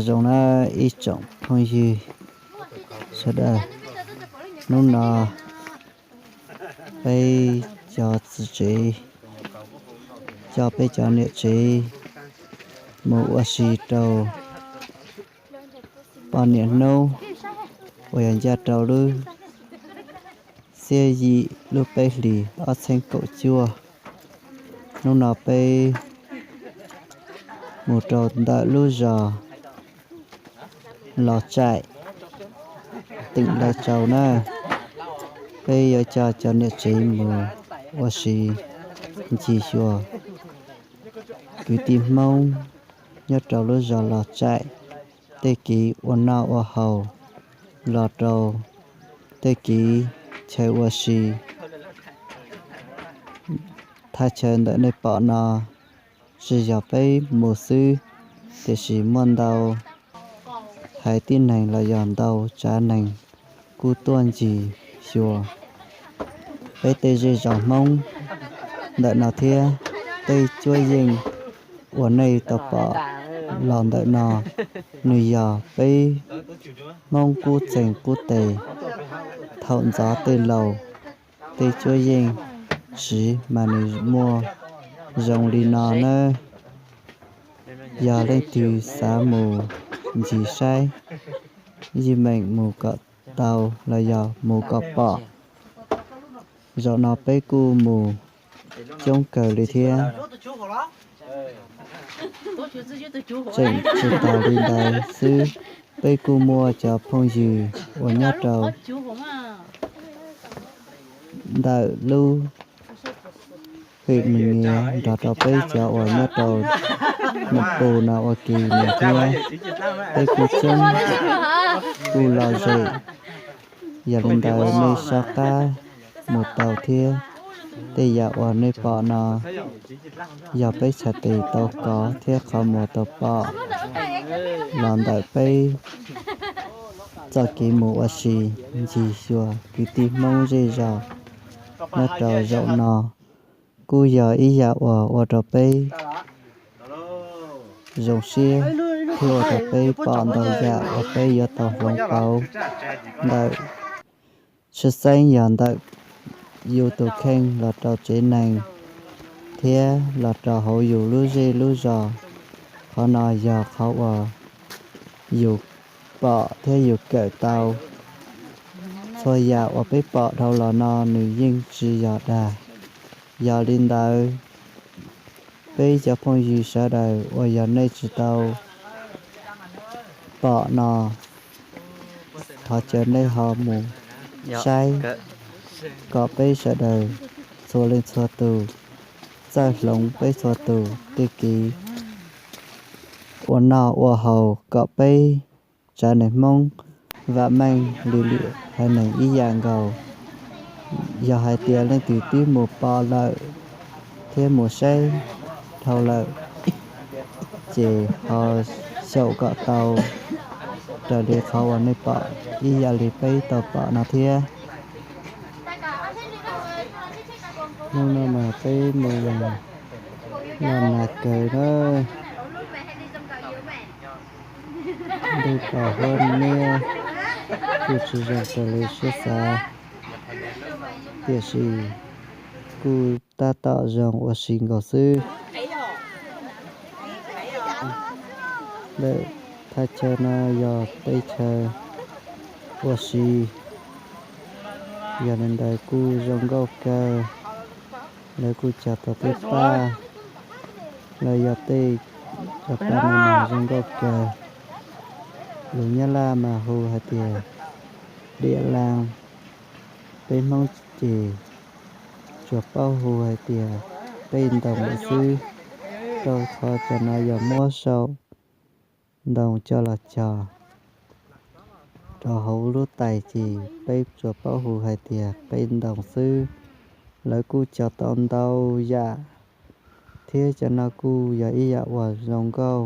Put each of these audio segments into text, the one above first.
Zoo na ib tsoom phooj ywg sawv daws, hnub no peb cov txiv tsev coj peb cov niam tsev mus ua si rau poj niam hnub uas yog ncaj rau lub xiab yim lub peb hlis ob txhiab kaum cuaj. Hnub no peb mus rau ntawm lub zos Los Tsaim, teem Los Tsaus na. Peb yuav coj cov niam tsev mus ua si ncig xyuas kwv tij Hmoob nyob rau lub zos Los Tsaim tej kev ua noj ua haus los rau tej kev chaw ua si. Thaj chaw ntawm nej pom no tsis yog peb mus xwb, tiam sis muaj ntau haiv tib neeg los yog ntau tsav neeg kuj tuaj ncig xyuas peb tej zej zos Hmoob ntawm no thiab. Tej cuab yeej uas nej tau pom los ntawm no, nws yog peb Hmoob qub txeeg qub tes thaum ntxov tej laus tej cuab yeej siv mas nws muaj zoo li no nawb. Yog leej twg xav mus ncig saib, yeej meem mus kom tau los yog mus kom pom. Zaum no peb kuj mus coob kawg li thiab. Tseem tsis tas li ntawd xwb, peb kuj muaj cov phooj ywg uas nyob rau ntawm lub hwm Mws Nyiav nrog rau peb cov uas nyob rau Nus Pus no ua ke mus thiab. Peb kuj coob kuj lom zem, yog li ntawd nej sab qab mus tau thiab. Tej yam uas nej pom no yog peb txhais tes tau kov thiab qhov muag tau pom los ntawm peb txoj kev mus ua si ncig xyuas kwv tij Hmoob zej zos nyob rau zaum no. Kuj yog ib yam uas ua rau peb zoo siab thiab ua rau peb pom ntau yam uas peb yuav tau hloov pauv ntawm tshwj xeeb yog ntawm yus tus kheej los rau tsev neeg thiab los rau hauv yus lub zej lub zos. Qhov no yog qhov uas yus pom thiab yus kawm tau. Txhua yam uas peb pom dhau los no nws yeej tsis yog dag. Yog li ntawd, peb cov phooj ywg sawv daws uas yog nej tsis tau pom no, thov caw nej ho mus saib kom peb sawv daws txhua leej txhua tus txawj hloov peb txhua tus tej kev ua noj ua haus kom peb tsav neeg Hmoob vam meej li lwm haiv neeg ib yam nkaus. Yog hais tias leej twg twb mus pom lawm thiab mus saib dhau lawm, ces ho xyaum kom tau raws li qhov uas nej pom ib yam li peb tau pom no thiab. Hnub no mas peb mus noj nas kawg na, ntuj pom huab niab kuj tsis zoo raws li siab xav, tiam sis kuj tab tom zoo ua si nkaus xwb. Ntawm thaj chaw no yog tej chaw ua si, yog li ntawd kuj zoo nkauj kawg. Lawv kuj cog tau tej paj, los yog tej cov paj no mas zoo nkauj kawg. Lus Nyab Laj mas hu hais tias diam laa, peb Hmoob ces tsuas paub hu hais tias qej ntoo lawm xwb, rau qhov cov no yog muab saum ntoo coj los cog rau hauv lub tais ces peb tsuas paub hu hais tias qej ntoo xwb. Lawv kuj cog tau ntau yam thiab cov no kuj yog ib yam uas zoo nkauj.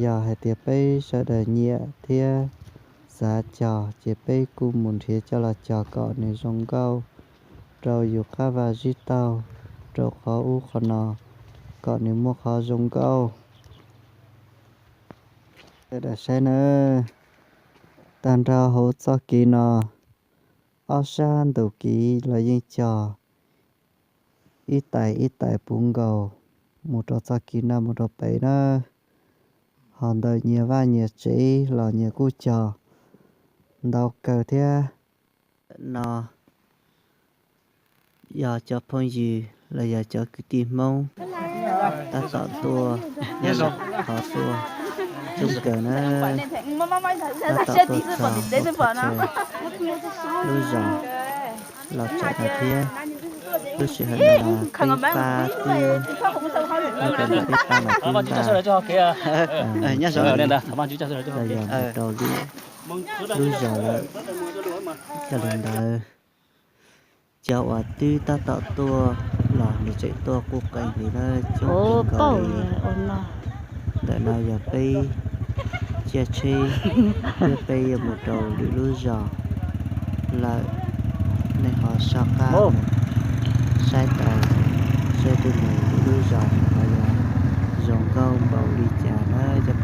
Yog hais tias peb sawv daws nyiam thiab xav cog ces peb kuj mus nrhiav coj los cog kom nws zoo nkauj rau yus qab vaj zib taug, rau qhov ub qhov no kom nws muaj qhov zoo nkauj. Sawv daws saib nawb, tag nrho hauv txoj kev no, ob sab ntug kev los yeej cog ib tais ib tais puv nkaus mus rau txoj kev no mus rau pem na. Ho ntawm nyias vaj nyias tsev los nyias kuj cog ntau kawg thiab. No yog cov phooj ywg los yog cov kwv tij Hmoob tab tom tuaj, thov tuaj coob kawg na, tab tom tuaj txog lub zos Los Tseem no thiab. Lub sij hawm no peb pab twb, nyob rau ntawm peb pab no twb npaj los yog mus rau lwm lub zos lawm. Yog li ntawd, cov uas twb tab tom tuaj los nws tseem tuaj quj qees li na, coob kawg nkaus li. Ntawm no yog peb caij tsheb thiab peb yuav mus rau lwm lub zos lawm. Nej ho soj qab mus saib tau, saib twb mus lwm lub zos ho yog zoo nkauj npaum li cas na cov